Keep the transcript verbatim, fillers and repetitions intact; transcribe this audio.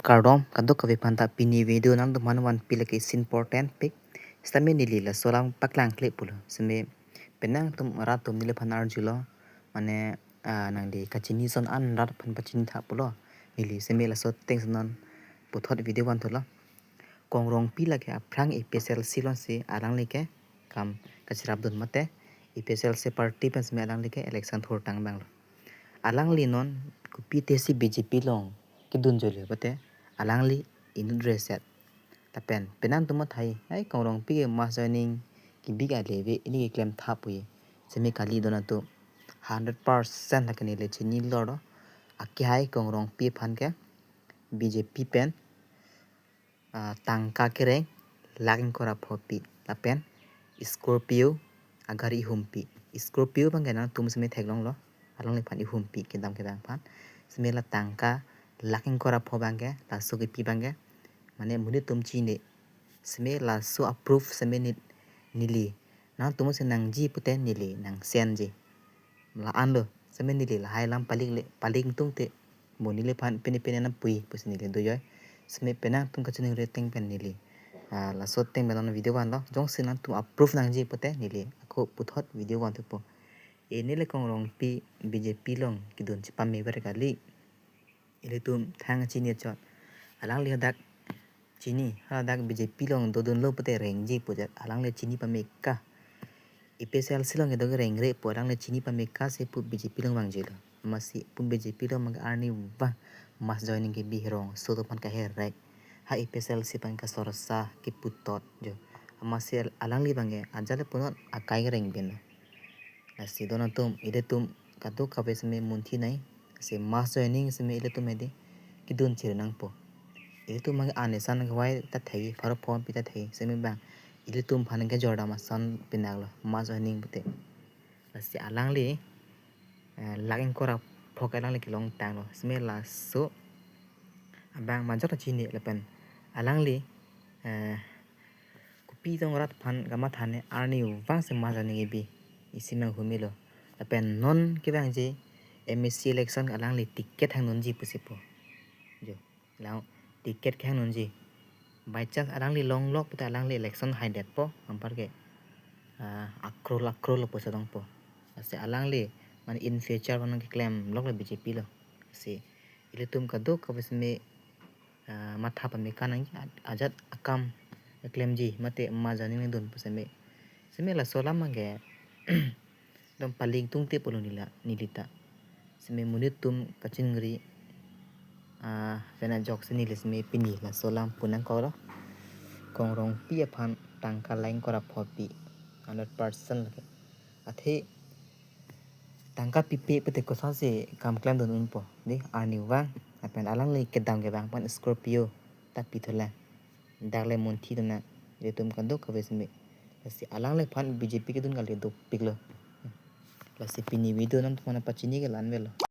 Kardom kadokave aphanta, pini video nangtumphan vanpi lake isi important pik. Sitame neli laso alam paklangkle pulo. Sitame penang atum rat atum neliphan arjulo. Mane, ah, nangli kachini ason an rat aphan pachini tha pulo. Neli sitame laso ateng si non puthot video vanthulo. Kong Rongpi lake aphrang A P H L C alongsi alangli ke kam kachirapdun mate A P H L C party pen sitame alangli ke election thurtang abanglo. Alangli non kopitesi B J P along kedun joilo mate alangli inut reset. Lapen penang atum athai, ai Kong Rongpi ke mass joining kebi kali ave, pini keklem tha puji. Sitame kali, don atum hundred percent lake neli chinilo. Akehai Kong Rongpi aphan ke B J P pen, ah, tangka kereng lakh ingkoi ra pho pi lapen Scorpio agari ihum pi. Scorpio abangke nangtum sitame theklonglo, alangliphan ihum pi kedam kedam aphan. Sitame la tangka lakh ingkoi ra pho abangke, laso kepi abangke mane monit atum chini. Sitame laso a-proof sitame ne-, neli, nangtum si nangji pute neli nangsenji. La-anlo, sitame neli lahai alam palik le, palik tungte, mo neliphan pine pine nangpui pusi neli dojoi. Sitame penang atum kachiningri ateng pen neli, ah, laso ateng pen non video vanlo. Jongsi nangtum a-proof nangji pute neli ako puthot video vanthupo. Pini le Kong Rongpi B J P along kedun chepamever kali. Ilitum thang chini chot. Alangli hadak chini, hadak B J P along dodunlo pute rengji pu ajat alangli chini pameka. A P H L C along kedo kerengre pu alangli chini pameka si pu B J P along vangjilo. Amatsi pu B J P along mang arnivang mass joining kebi, rongso atum aphan kaherek. Ha A P H L C aphan kasorsa keputot jo. Amatsi al-, alangli abangke ajat le punot akai kereng bin. Lasi don atum, ilitum kadokave sitame munthi nai. Si mass joining sitame ilitum hedi kedun chir nangpo. Ilitum mang an esan kevai ta thai, pharo pho pi ta thai, sitame bang ilitum aphan kejordam ason pinanglo mass joining pute. Lasi alangli, eh, lakh ingkoi ra pho ke alangli kelongtanglo. Sitame laso abang majok ta chini lapen alangli, eh, kopi tong rat aphan kamatha ne, arnivang si mass joining kebi isi mang humilo. Lapen non kevangji M A C election alangli ticket hangdunji pusi pu. Jo, lang ticket kehangdunji. By chance alangli longlok pute alangli election haidetpo, anparke, ah, akrol akrol lo poisa dongpo. Lasi alangli mane in future mane keklemloklo B J P lo. Si ilitum kadokave sitame, ah, matha pameka nangji, ajat akam keklemji mate mass joining nangdun pu sitame. Sitame laso alam abangke dom paling tungte pulo neli la, neli ta. Sitame monit atum kachiningri, ah, pen ajoksi neli sitame pini laso alam pu nangkoklo. Kong Rongpi aphan tangka lakh ingkoi ra pho pi, hundred percent lake. Athe tangka pipe pute kosonsi kam klemdun unpo. Dei, arnivang lapen alangli kedam kevang aphan Scorpio ta pithulang. Dak le munthi dona, ilitum kadokave sitame. Lasi alangliphan B J P kedun kali dopiklo. Lasi pini video nangtumphan pachini ke la-an avelo.